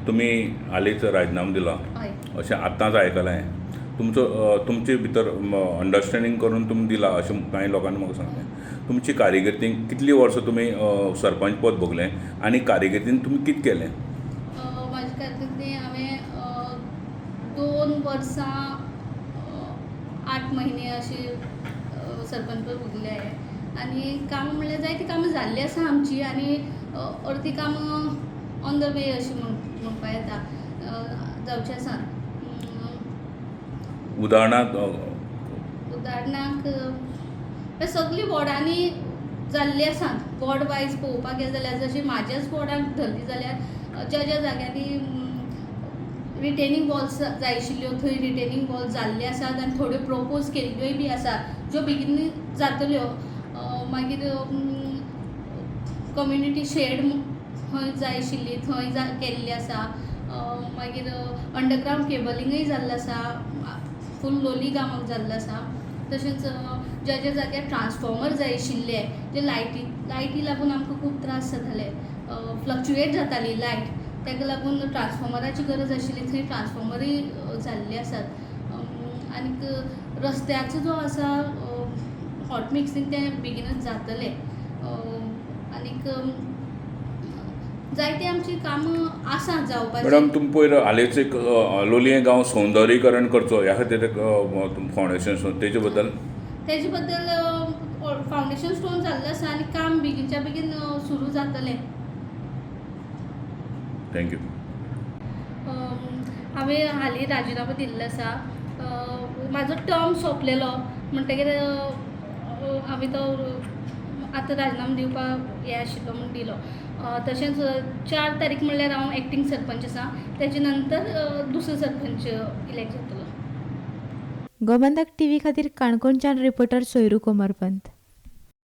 तुमी हालींच राजिनामो दिला. हय. अशें आतांच आयकलां हांवें. तुमचो तुमचे भितर अंडरस्टेंडींग करून तुमी दिला अशें कांय लोकांनी म्हाका सांगलें. तुमची कारकिर्दींत कितलीं वर्सां तुमी सरपंच पद भोगलें आनी कारकिर्दींत तुमी कितें केलें? म्हाजे कारकिर्दींत हांवें 2 वर्सां 8 म्हयने अशें सरपंच पद भोगलें हांवें आनी कामां म्हणल्यार जायतीं कामां जाल्लीं आसा आमचीं आनी अर्दी कामां ऑन the वे अशें म्हणपा येता, जावचीं आसा. उदाहरणांत? उदाहरणाक सगळीं वॉर्डांनी जाल्लीं आसा. वॉर्ड वायज पळोवपाक गेलें जाल्यार, जशें म्हाज्याच वॉर्डांत धरली जाल्यार ज्या ज्या जाग्यांनी रिटेनींग वॉल्स जाय आशिल्ल्यो थंय रिटेनींग वॉल्स जाल्ले आसात आनी थोड्यो प्रपोज केल्ल्योय बी आसा ज्यो बेगीनूय जातल्यो. मागीर कम्युनिटी शेड खंय जाय आशिल्ली थंय केल्ली आसा. मागीर अंडरग्रावंड केबलिंगूय जाल्लें आसा, फूल लोली गांवांत जाल्लो आसा. तशेंच ज्या ज्या जाग्यार ट्रान्सफॉर्मर जाय आशिल्ले, जे लायटी लागून आमकां खूब त्रास जाताले, फ्लक्चुएट जाताली लायट, ताका लागून ट्रान्सफॉर्मराची गरज आशिल्ली थंय ट्रान्सफॉर्मरूय जाल्ले आसात. आनीक रस्त्याचो जो आसा हॉट मिक्सींग तें बेगीनच जातलें. आनीक जायतीं आमचीं कामां आसा जावपाचीं. मॅडम, तुमी पयर हालींच एक लोलयें गांव सौंदर्यीकरण करचो ह्या खातीर एक फावंडेशन, तेजे बद्दल? तेजे बद्दल फावंडेशन स्टोन जाल्लें आसा आनी काम बेगीनच्या बेगीन सुरू जातलें. Thank you. हांवें हालीं राजिनामो दिल्लो आसा. म्हाजो टर्म सोंपलेलो म्हणटगीर हांवें तो आतां राजिनामो दिवपाक हें आशिल्लो म्हूण दिलो. तशेंच 4 तारीख म्हणल्यार हांव एक्टींग सरपंच आसा. तेजे नंतर दुसरो सरपंच इलेक्ट जातलो. गोमंतक टीव्ही खातीर काणकोणच्यान रिपोर्टर सोयरू कोमरपंत.